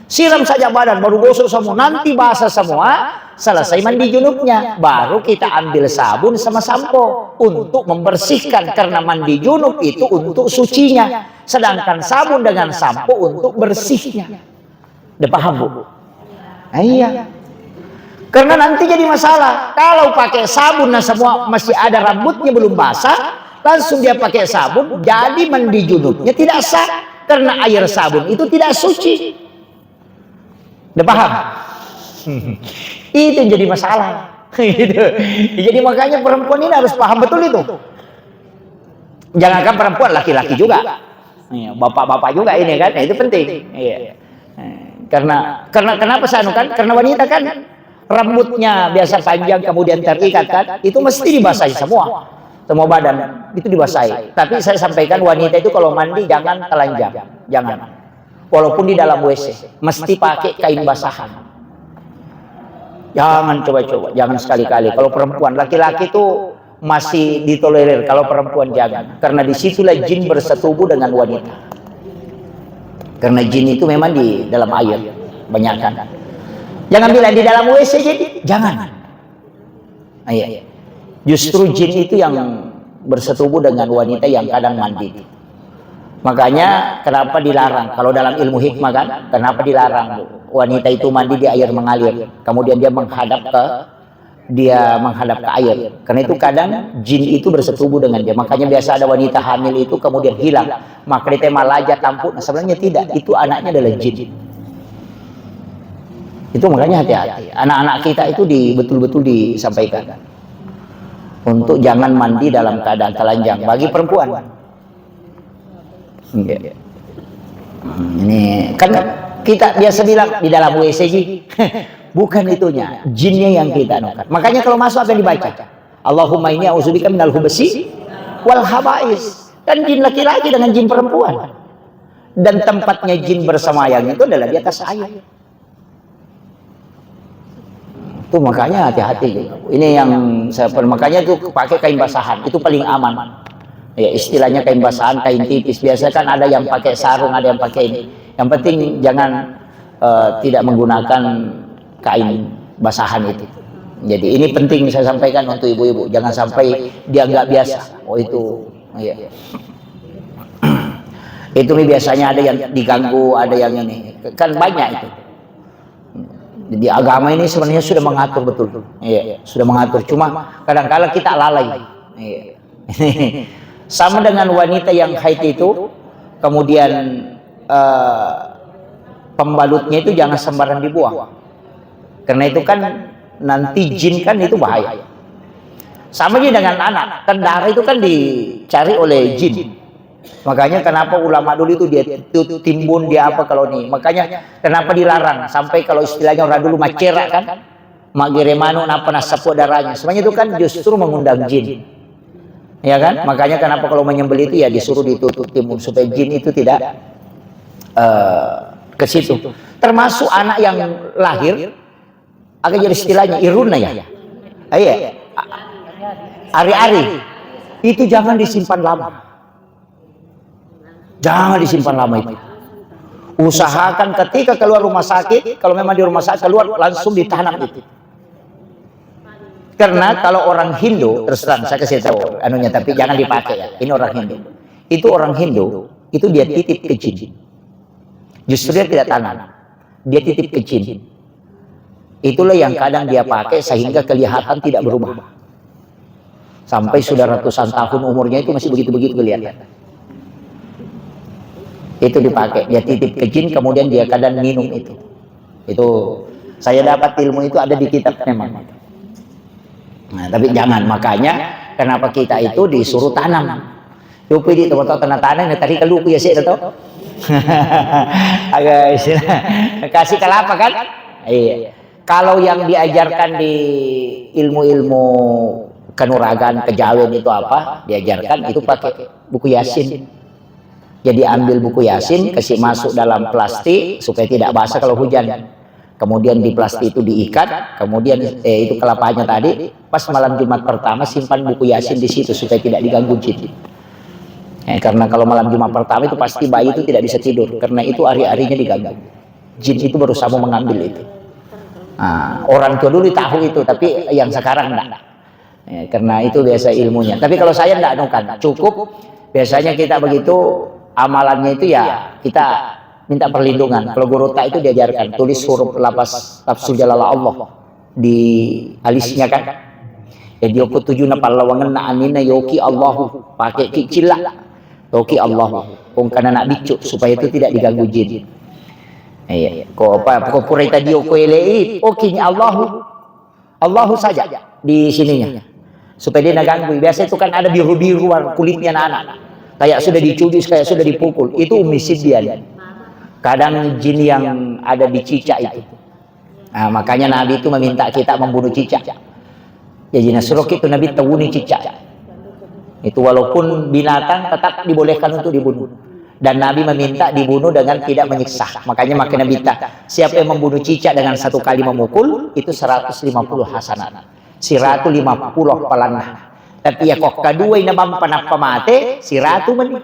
Siram saja badan, baru gosok semua. Nanti basah semua, selesai mandi junubnya. Baru kita ambil sabun sama sampo untuk membersihkan. Karena mandi junub itu untuk sucinya. Sedangkan sabun dengan sampo untuk bersihnya. Udah paham, Bu? Nah, iya. Karena nanti jadi masalah. Kalau pakai sabun, nah, semua masih ada rambutnya belum basah, langsung dia pakai sabun, jadi mandi junubnya tidak sah. Karena air sabun itu tidak suci. Udah paham? Itu yang jadi masalah. Gitu. Jadi makanya perempuan ini harus paham betul itu. Jangankan perempuan, laki-laki juga. Iya, bapak-bapak juga ini kan, nah, itu penting. Iya. Karena karena kenapa saya anu kan? Karena wanita kan rambutnya biasa panjang kemudian terikat kan, itu mesti dibasahi semua. Semua badan itu dibasahi. Tapi saya sampaikan wanita itu kalau mandi jangan telanjang, jangan. Walaupun di dalam W C, mesti pakai kain basahan. Jangan coba-coba, jangan sekali-kali. Kalau perempuan, laki-laki itu masih ditolerir, kalau perempuan jangan. Karena disitulah jin bersetubuh dengan wanita. Karena jin itu memang di dalam air, banyak kan. Jangan bilang di dalam W C jadi, jangan. Iya. Justru jin itu yang bersetubuh dengan wanita yang kadang mandi. Makanya kenapa dilarang? Kalau dalam ilmu hikmah kan, kenapa dilarang wanita itu mandi di air mengalir? Kemudian dia menghadap ke dia menghadap ke air. Karena itu kadang jin itu bersetubuh dengan dia. Makanya biasa ada wanita hamil itu kemudian hilang. Maka dia malaja tampuk. Nah, sebenarnya tidak. Itu anaknya adalah jin. Itu makanya hati-hati. Anak-anak kita itu di, betul-betul disampaikan untuk jangan mandi dalam keadaan telanjang bagi perempuan. Iya. Hmm, ini kan kita biasa bilang di dalam W C ji. Bukan itunya, jinnya yang kita anukan. Makanya kalau masuk apa yang dibaca? Allahumma inni a'udzubika minal hubsi wal habais. Kan jin laki-laki dengan jin perempuan. Dan tempatnya jin bersemayam itu adalah di atas air. Itu makanya hati-hati gitu. Ini yang saya per-, makanya itu pakai kain basahan, itu paling aman. Ya, istilahnya kain basahan, kain tipis. Biasa kan ada yang pakai sarung, ada yang pakai ini. Yang penting jangan, eh, tidak menggunakan kain basahan itu. Jadi ini penting saya sampaikan untuk ibu-ibu, jangan sampai dianggap biasa. Oh, itu, iya. Itu nih biasanya ada yang diganggu, ada yang ini. Kan banyak itu. Jadi agama ini sebenarnya sudah mengatur betul. Iya, sudah mengatur. Cuma kadangkala kita lalai. Iya. Sama dengan wanita yang haid itu, kemudian, eh, pembalutnya itu jangan sembarang dibuang. Karena itu kan nanti jin kan itu bahaya. Sama aja dengan anak, kan darah itu kan dicari oleh jin. Makanya kenapa ulama dulu itu dia itu timbun, dia apa kalau nih. Makanya kenapa dilarang sampai kalau istilahnya orang dulu macera kan, magere manu napa nasappo darahnya. Sebenarnya itu kan justru mengundang jin. Ya kan? Makanya kenapa kalau menyembelih itu ya disuruh ditutup timun supaya jin itu tidak eh, ke situ. Termasuk anak yang lahir agak jadi istilahnya iruna ya. Iya. Ari-ari itu jangan disimpan lama. Jangan disimpan lama itu. Usahakan ketika keluar rumah sakit, kalau memang di rumah sakit keluar langsung ditanam itu. Karena kalau orang Hindu, terus terang saya kasih tahu anunya, tapi jangan dipakai ya. Ini orang Hindu. Itu orang Hindu, itu dia titip ke jin. Justru dia tidak tanam. Dia titip ke jin. Itulah yang kadang dia pakai sehingga kelihatan tidak berubah. Sampai sudah ratusan tahun umurnya itu masih begitu-begitu kelihatan. Itu dipakai, dia titip ke jin, kemudian dia kadang minum itu. Itu saya dapat ilmu itu ada di kitab memang. Nah, tapi jangan, makanya kenapa kita itu disuruh tanam. Coba di tempat tanah-tanah ini tadi kalau ya sih tahu. Agak istilah kasih kelapa kan? Iya. Kalau yang diajarkan di ilmu-ilmu kanuragan, kejawen itu apa? Diajarkan itu pakai buku Yasin. Jadi ambil buku Yasin, kasih masuk dalam plastik supaya tidak basah kalau hujan. Kemudian di plastik itu diikat, kemudian eh, itu kelapanya tadi, pas malam Jumat pertama simpan buku Yasin di situ supaya tidak diganggu jin. Eh, karena kalau malam Jumat pertama itu pasti bayi itu tidak bisa tidur, karena itu hari-harinya diganggu. Jin itu berusaha mau mengambil itu. Nah, orang tua dulu tahu itu, tapi yang sekarang enggak. Ya, karena itu biasa ilmunya. Tapi kalau saya enggak anukan, cukup biasanya kita begitu amalannya itu ya kita minta perlindungan. Kalau guru tak itu diajarkan tulis huruf lafaz lafzul jalalah Allah di alisnya kan. Jadi yoku tujuh na pallawangen na anina yoki Allahu pakai kicilla yoki Allahu. Kong kana nak biccu supaya itu tidak diganggu jin. Iya, ko apa ko purai tadi yoku elei oki ni Allahu. Allahu saja di sininya. Supaya dia nggak ganggu. Biasa itu kan ada biru-biru kulitnya anak-anak. Kayak sudah dicubis, kayak sudah dipukul. Itu Ummi Sibyan. Kadang jin yang ada di cicak itu. Nah, makanya Nabi itu meminta kita membunuh cicak. Jadi nasroki itu Nabi tawuni cicak. Itu walaupun binatang tetap dibolehkan untuk dibunuh. Dan Nabi meminta dibunuh dengan tidak menyiksa. Makanya makin Nabi ta, siapa yang membunuh cicak dengan satu kali memukul, itu seratus lima puluh hasanat. Seratus lima puluh palanna. Tapi ya kok kedua ini bampa nappa mate, seratus meni.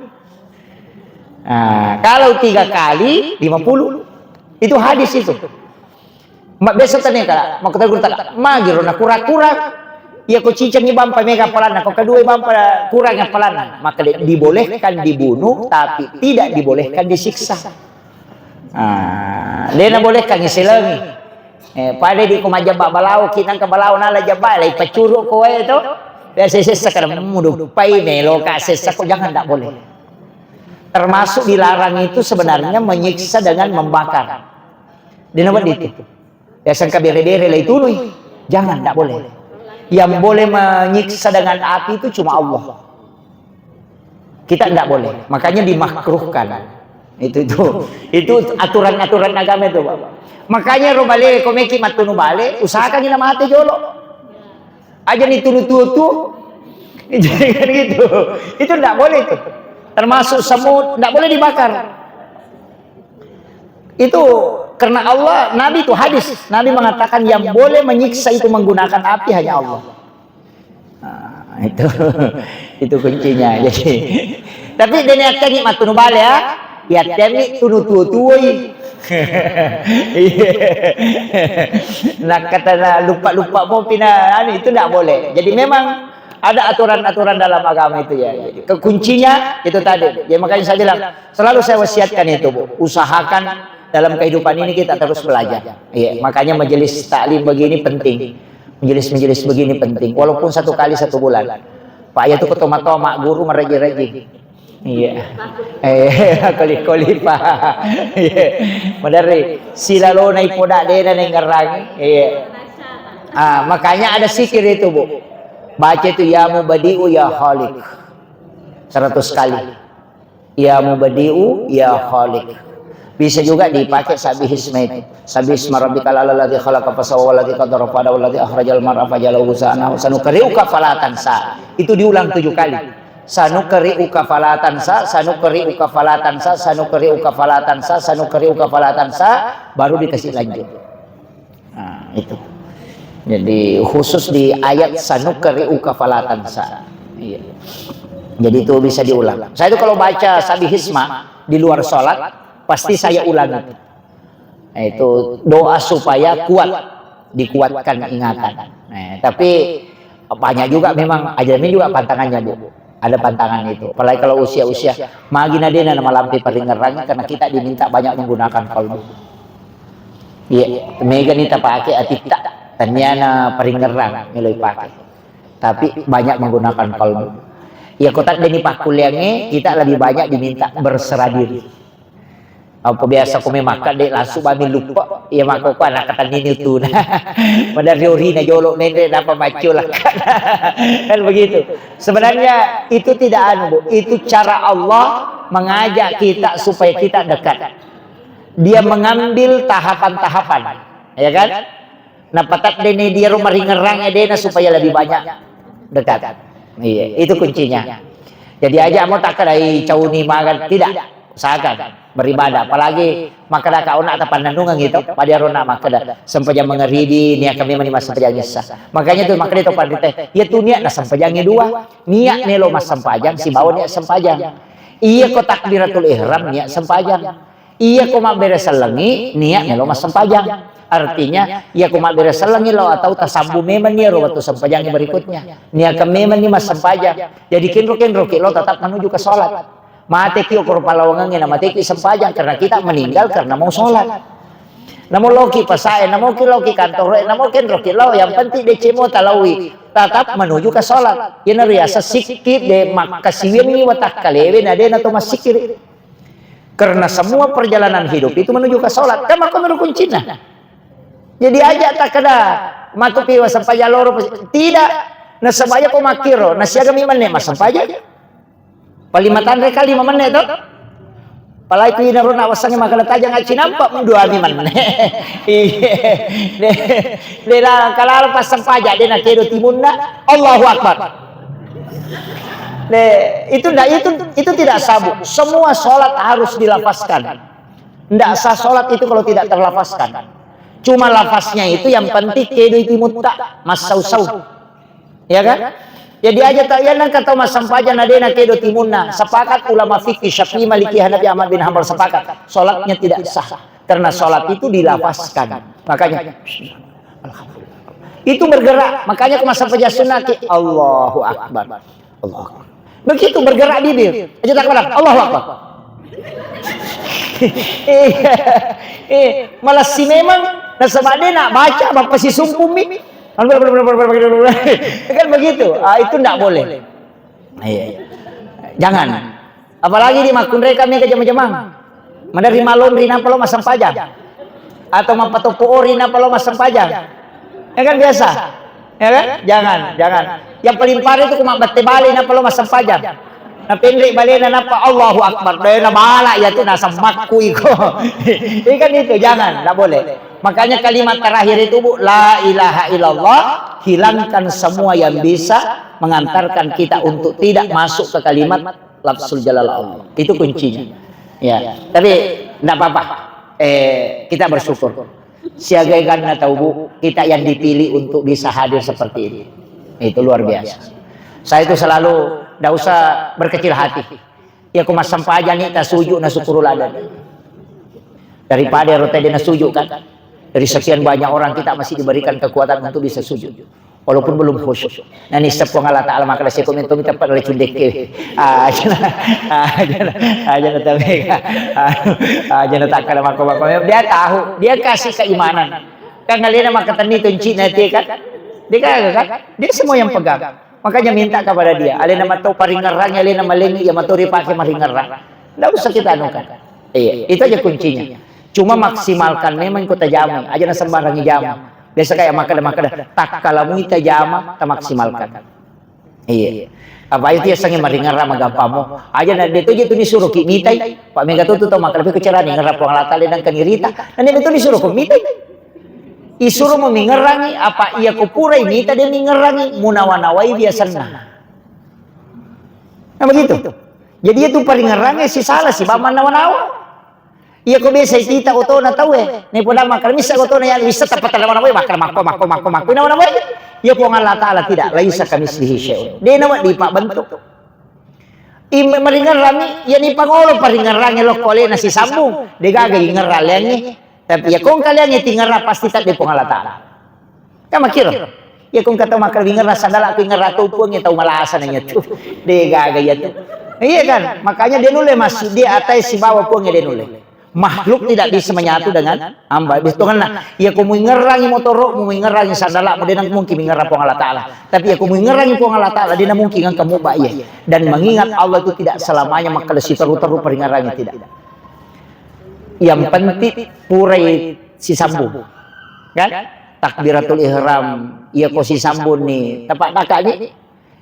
Nah, kalau tiga kali, lima puluh. Itu hadis itu. Mak biasa tanya kala, mak kata guru tak, magiro na kura-kura. Iya ko cicang ni bampa mega palanna, ko kedua bampa kurang palanna. Maka de-, dibolehkan dibunuh, tapi tidak dibolehkan disiksa. Ah, dena bolehkan iselengi. Eh, pada di ko majabba balawo, kinang ke balawo nala jabba, lai pacuru ko wae to. Biasa sessa kada mudu pai melo ka sessa ko jangan, ndak boleh. Termasuk dilarang itu sebenarnya menyiksa dengan membakar. Dena itu. Ya sangka bere-bere lai tunui. Jangan, tidak boleh. Yang boleh menyiksa dengan api itu cuma Allah. Kita tidak boleh. Makanya dimakruhkan. Itu itu. Itu aturan-aturan agama itu, Pak. Makanya ro bale ko meki mattunu bale, usahakan ina mate jolo. Aja ni tunu tuo-tuo. Jadi kan gitu. Itu tidak boleh itu. Termasuk semut, tidak boleh dibakar. Itu karena Allah, Nabi itu hadis, Nabi mengatakan yang boleh menyiksa itu menggunakan api hanya Allah. Nah, itu itu kuncinya. Jadi, tapi dene attengi mattunu bale ya, ya attengi tunu tuo-tuoi. Iya. Nah, kata lupa-lupa mau pina, anu, itu tidak boleh. Jadi memang ada aturan-aturan dalam agama itu ya. Jadi, kekuncinya itu tadi. Ya makanya saya bilang, selalu saya wasiatkan itu, Bu. Usahakan dalam kehidupan ini kita terus belajar. Iya, makanya majelis taklim begini penting. Majelis-majelis begini penting. Walaupun satu kali satu bulan. Pak ya tuh ketoma-toma guru meraji-raji. Iya. Eh, koli-koli, Pak. Iya. Madari silalona ipoda dena nengerangi. Iya. Ah, makanya ada sikir itu, Bu. Baca itu ya Mubadi'u ya Khaliq. Seratus kali. Ya Mubadi'u ya Khaliq. Bisa juga dipakai sabbihisma itu. Sabbihisma rabbikal a'la alladzi khalaqa fasawwa walladzi qaddara fahada walladzi akhrajal mar'a faja'alahu ghusa'an ahwa. Sanuqri'uka fala tansa. Itu diulang tujuh kali. Sanuqri'uka fala tansa, sanuqri'uka fala tansa, sanuqri'uka fala tansa, sanuqri'uka fala tansa, baru dikasih lanjut. Nah, itu. Jadi khusus di ayat sanuqri'uka fala tansa. Iya. Jadi itu bisa diulang. Saya itu kalau baca sabbihisma di luar sholat, pasti saya ulangi. Nah, itu doa supaya kuat, dikuatkan ingatan. Nah, tapi banyak juga memang, aja ini juga pantangannya, Bu. Ada pantangan itu. Apalagi kalau usia-usia, magi nadena malampe paringerrangi karena kita diminta banyak menggunakan kalbu. Iya, mega ni tapake atitta, taniana paringerrang meloi pake. Tapi banyak menggunakan kalbu. Iya, kota deni pakkuliange, kita lebih banyak diminta berserah diri. Apa biasa ko memakka de langsung bami lupa, iya mako ko anak katani ni tu. Pada riori na jolo menre napa macula. Kan begitu. Sebenarnya itu tidak anu, Bu. Itu cara Allah mengajak kita supaya kita dekat. Dia mengambil tahapan-tahapan, ya kan? Nah, patat dene dia rumah ringerang edena supaya lebih banyak dekat. Iya, itu kuncinya. Jadi aja mau tak kedai cauni makan, tidak. Usahakan beribadah, apalagi makkeda ka ona tapannennungeng itu, pada rona makkeda sempajang mangaribi, niat kami mani massempajang issa. Makanya tu makkeda itu pandita, ya tu niat na sempajangi dua, niat melo massempajang, sibawa niat sempajang. Iya ko takbiratul ihram, niat sempajang. Iya ko mabbere sellengi, niat melo massempajang. Artinya, iya ko mabbere sellengi lo atau tasambu memang iyaro waktu sempajangi berikutnya. Niat kami memang ni massempajang. Jadi kenro-kenro ki lo tetap menuju ke sholat. Mateki okoro pallawangengnge, na mateki sempajang, karena kita meninggal karena mau sholat. Namo loki pasae, namo ki loki kantoroe, namo kenro ki lao, yang penting decemo talaui, tetap menuju ke sholat. Ina riasa sikit de makkasiwiangngi watakkalewe na de na to massikiri. Karena semua perjalanan hidup itu menuju ke sholat. Kan maka menurut kuncinya. Jadi aja tak keda matu piwa sempajang loro, tidak. Nasabaya ko makkiro, nasiaga mi menne massempajang. Paling matanre kali lima menit to. Palai ku ina rona wasangnge makkeda tajang aci nampak dua mi menit. Iya. De, de la kalalo passempajang de nakedo timunna. Allahu Akbar. De, itu ndak, itu itu tidak sabu. Semua sholat harus dilafazkan. Ndak sah sholat itu kalau tidak terlafazkan. Cuma lafaznya itu yang penting kedo timutta massau-sau. Ya kan? Jadi aja tak iya nang kata massempajang na de nakedo timunna. Sepakat ulama fikih Syafi'i, Maliki, Hanafi, Ahmad bin Hambal sepakat. Sholatnya tidak sah. Karena sholat itu dilafazkan. Makanya, alhamdulillah. Itu bergerak. Makanya aku massempajang sunnah ki, Allahu Akbar. Allahu Akbar. Begitu bergerak bibir. Aja tak bilang, Allahu Akbar. Eh, eh, malassi memang nasaba de nak baca bapak si sumpung mi. Kan begitu. Ah, itu ndak boleh. Iya. Jangan. Apalagi di makkunre kami ke jama-jamang. Madari malonri nappa lo massempajang. Atau mappatoppo ori nappa lo massempajang. Ya kan biasa? Ya kan? Jangan, jangan. Yang paling parah itu kuma bette bale nappa lo massempajang. Na pendek balena nappa Allahu Akbar. Deh, na bala ya tu na semmakku iko. Ini kan itu, jangan, nggak boleh. Makanya kalimat terakhir itu, Bu, la ilaha illallah, hilangkan semua yang bisa mengantarkan kita untuk tidak masuk ke kalimat lafzul jalalah Allah. Itu kuncinya. Ya, tapi nggak apa-apa. Eh, kita bersyukur. Siaga ganna tau, Bu, kita yang dipilih untuk bisa hadir seperti ini. Itu luar biasa. Saya itu selalu nggak usah berkecil hati. Ya, ku massempajang ni tasuju na syukuru lada. Daripada rota dia nasuju kan. Dari sekian banyak orang kita masih diberikan kekuatan untuk bisa sujud. Walaupun belum khusyuk. Nah, ni seppo Allah Ta'ala maka seko mento mita pada lecun dekke. Ah, aja na, ah, aja na, aja na tapi. Ah, aja na tak ada mako-mako. Dia tahu, dia kasih keimanan. Kan alena maka tani tunci nanti kan. Dia kan, kan? Dia semua yang pegang. Makanya minta kepada dia. Alena matau paringerang, alena malengi, ya matau dipakai maringerang. Nggak usah kita anukan. Iya, itu aja kuncinya. Cuma maksimalkan memang kota jamu. Aja na sembarangi jamu. Biasa kayak makkeda-makkeda, takkalamu ita jama, tamaksimalkan. Iya. Apa itu yasengnge maringerra magampammu? Aja na de' to je tu nisuroki mitai. Pak mega tu tu tau makkeda ko carana ingerra Puang Allah Taala nengka nirita. Na de' tu nisuroki mitai. Isuromo mingerrangi apa iya ko purai mita de' mingerrangi munawa-nawai biasanna. Nah begitu. Jadi itu paringerrangnge sisala siba mannawa-nawa. Iya ko biasa kita otona tauwe, ne poda makkeda missa otona ya wissa tappa tala mannawa makkeda makko makko makko makko nawa-nawa. Iya Puang Allah Taala tidak, laisa kamitslihi syai'un. De' nawedding pabbentuk. Im-, maringerrami, yani pangolo paringerrangnge lokko alena sisambung, de' gaga ingerra leangnge. Tapi ya kong kalian ya tingerra pasti tak de' Puang Allah Taala. Kan makkiro. Ya kong kata makkeda ingerra sandala ku ingerra tu Puang ya tau malasa nanya tu. De' gaga ya tu. Iya kan? Makanya de' nulle masih dia atai sibawa Puang ya de' nulle. Makhluk tidak bisa menyatu dengan hamba. Bitonganna, ya ko muingerrangi motoro, muingerrangi sandala, mu de' mungkin ingerra Puang Allah Taala. Tapi ya ko muingerrangi Puang Allah Taala, de' mungkin engka muba iya. Dan mengingat Allah itu tidak selamanya makkeda siteru-teru paringerrangi tidak. Yang penting purai sisambung. Kan? Takbiratul ihram, iya ko sisambung ni. Tepat takani.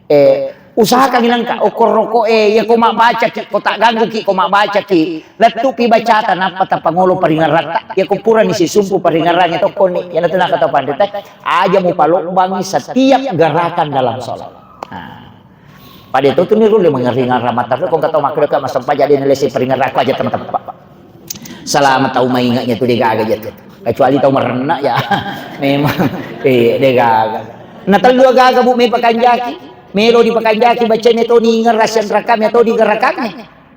Eh, usahakan nengka, okor rokok, eh, iya ko mabbacaki, ko tak ganggu ki, ko mabbacaki. Lettu pi bacata, nappa tapangolo paringerratta. Iya ko purani sisumpu paringerrangi tokkoni. Iya natu nakata pandita, aja mupalobbangi setiap gerakan dalam sholat. Nah. Pada itu tu niru le mengeringan ramatar, kong kata makkeda ka masempajang de' nalesi paringerrakku aja teman-teman. Selama tau maingatnya tu de' gaga aja tu. Kecuali tau merenna ya. Memang, eh, de' gaga. Na tellu gaga bu me pakanjaki. Melo dipakanjaki baca me to ningerra sian rakam ya to di gerakam.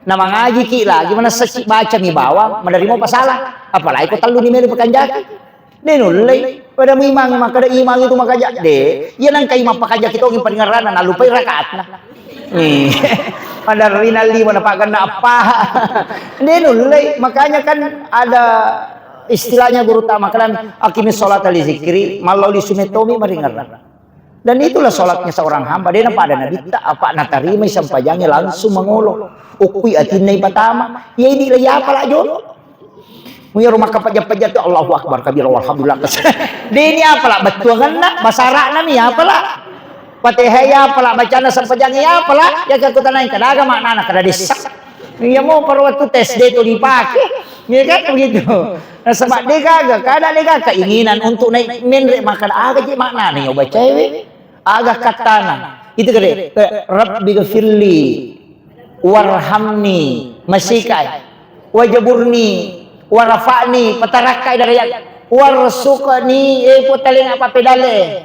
Na mangaji ki lagi mana sesi baca mi bawang, menerima pasalah. Apalagi ko tellu ni melo pakanjaki. De' nullei. Pada mu imang makkeda imang itu makaja. De'. Iya nengka imang pakaja kita ongin paringerrana, nalupai rakaatna. Nih. Pada rinalli mana paganna apa. De' nullei. Makanya kan ada istilahnya guru tak makkeda aqimis sholata li zikri, mallau li sumetomi maringerra. Dan itulah sholatnya seorang hamba. De' napada nabitta, apa natarimai sempajangnge langsung mangolo. Ukkui atinna ipatama. Iya idi' lagi apa lah jolo. Muyaro makkapajja-pajja tu Allahu Akbar kabira walhamdulillah. De' ni apa lah bettuanganna, basara'na mi apa lah. Fatihah ya apa lah, bacana sempajangnge ya apa lah, ya kekutanain kadaga maknana kada dessa. Iya mo pada waktu tes de' tu dipake. Iya kan begitu. Nasaba de' gaga, kada de' gaga keinginan untuk naik menre makkeda aga je maknana yo bacaewe. Aga kattana. Itu kade, eh, Rabbi gfirli warhamni, masikai, wajaburni, warafa'ni, patarakkai darajat, warsuqni, eh, potalenga apa pedale,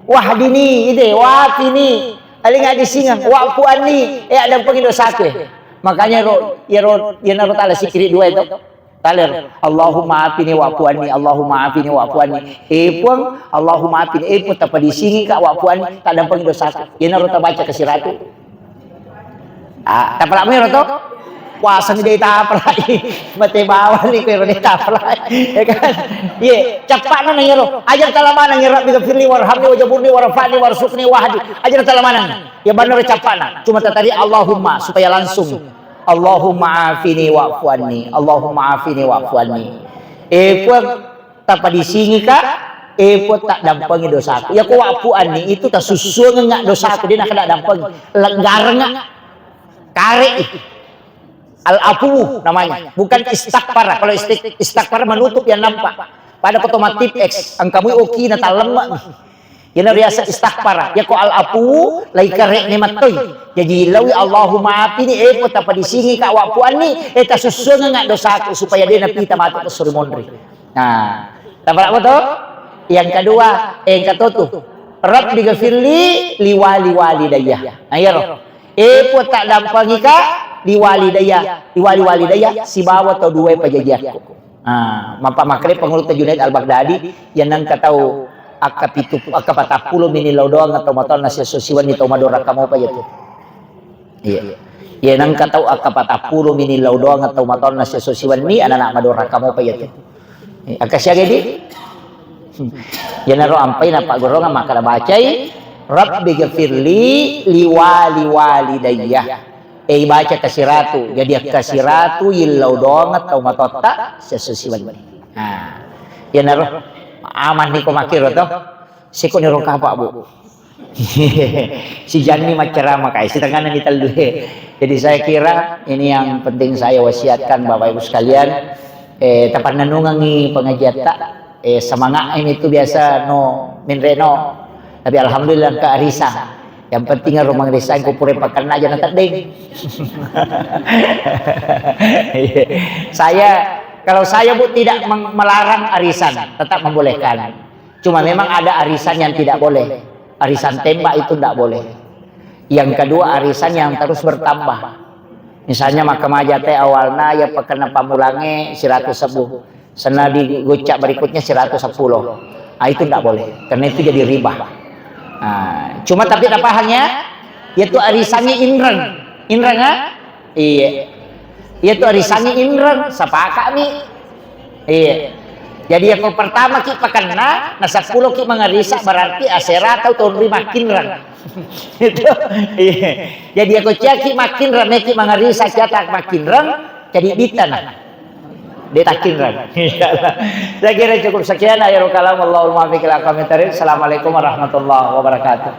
wahdini, ide, wafini, alinga disingeng, wa'fu anni, eh, adampengi dosaku. Makanya ro, ya ro, ya naro tala sikiri dua itu. Taler, Allahumma afini wa'fu anni, Allahumma afini wa'fu anni. Eh Puang, Allahumma afini, eh Puang, tapadisingi ka wa'fu anni, tadampengi dosaku. Yenaro tabaca kasiratu. Ah, tapalak mero to? Puasa mi de' tapalak. Mate bawang ni ko ero de' tapalak. Ya kan? Ye, cappa'na na yero. Aja tala maneng ya Rabbi gfirli warhamni wajaburni warfa'ni warzuqni wahdi. Aja tala maneng. Ya benar cappa'na. Cuma tatari Allahumma supaya langsung. Allahumma afini wa'fu anni. Allahumma afini wa'fu anni. Eh, Puang, tapadisingika, eh, Puang, taddampengi dosaku. Ya, ko wa'fu anni itu tasussuangengnga dosaku, de' nakkeda dampengi. Leggarengnga. Kare'i. Al-afu namanya. Bukan istakfara. Kalau istik-, istakfara menutup yang nampak. Pada ko to mattip X, engka mui oki na tallemma. Iyana riaseng istaghfara. Yako al-afu, lai kare'ne mattoi. Jaji lawi Allahumma afini, eh, Puang, tapadisingika, wa'fu anni, eh, tasussuangengnga dosaku supaya de' napita matu esso ri monri. Nah, tapalak moto? Yang kedua, eh, yang ketotu. Rabbi ghafirli liwali walidayya. Nah, iyaro. Eh, Puang, taddampengika liwalidayya, liwali walidayya, sibawa tau duae pajajiakku. Ah, mappa makkeda Pangulutta Junaid Al-Baghdadi, iya nengka tau akka pitu, akka patappulo mini lao doang tau matoanna siesso siwenni tau madoraka mopa iyatu. Iya. Iya nengka tau akka patappulo mini lao doang tau matoanna siesso siwenni anana madoraka mopa iyatu. Iya, akka siaga di? Iyanaro ampai napaggurungang makkeda bacai, Rabbi ghafirli liwali walidayya. Eh, ibaca kasiratu, jadi kasiratu illau doang tau matotta siesso siwenni. Nah, iyanaro amanni ko makkiro to. Siko niro kapa, Bu. Si Janni maccarama kai, sitengana ni tellu. Jadi saya kira ini yang penting saya wasiatkan Bapak Ibu sekalian, eh, tapannennungengi pengajiatta, eh, semangat ini tu biasa no minreno. Tapi alhamdulillah ke arisa. Yang penting ro mangrisa ko pura pakenna aja na teddeng. Saya, kalau saya, Bu, tidak meng-, melarang arisan, tetap membolehkan. Cuma memang ada arisan yang tidak boleh. Arisan tembak itu tidak boleh. Yang kedua, arisan yang terus bertambah. Misalnya, makkamaja te awalna ya pakenna pammulangnge seratus ribu. Senna di gocak berikutnya seratus sepuluh. Ah, itu tidak boleh. Karena itu jadi riba. Ah, cuma tapi tak paham ya, yaitu arisannya inreng. Inreng, ah? Iya. Yaitu arisannya inreng, sepakat mi. Iya. Jadi yang pertama ki pakenna, na sepuluh ki mangarisa, berarti asera atau tahun lima kinreng. Itu. Iya. Jadi aku caki makinreng, meki mangarisa, cata makinreng, jadi bitana. Dia takinreng. Insyaallah. Saya kira cukup sekian. Akhirul kalam, wallahul muwaffiq ila aqwamit thariq. Assalamualaikum warahmatullahi wabarakatuh.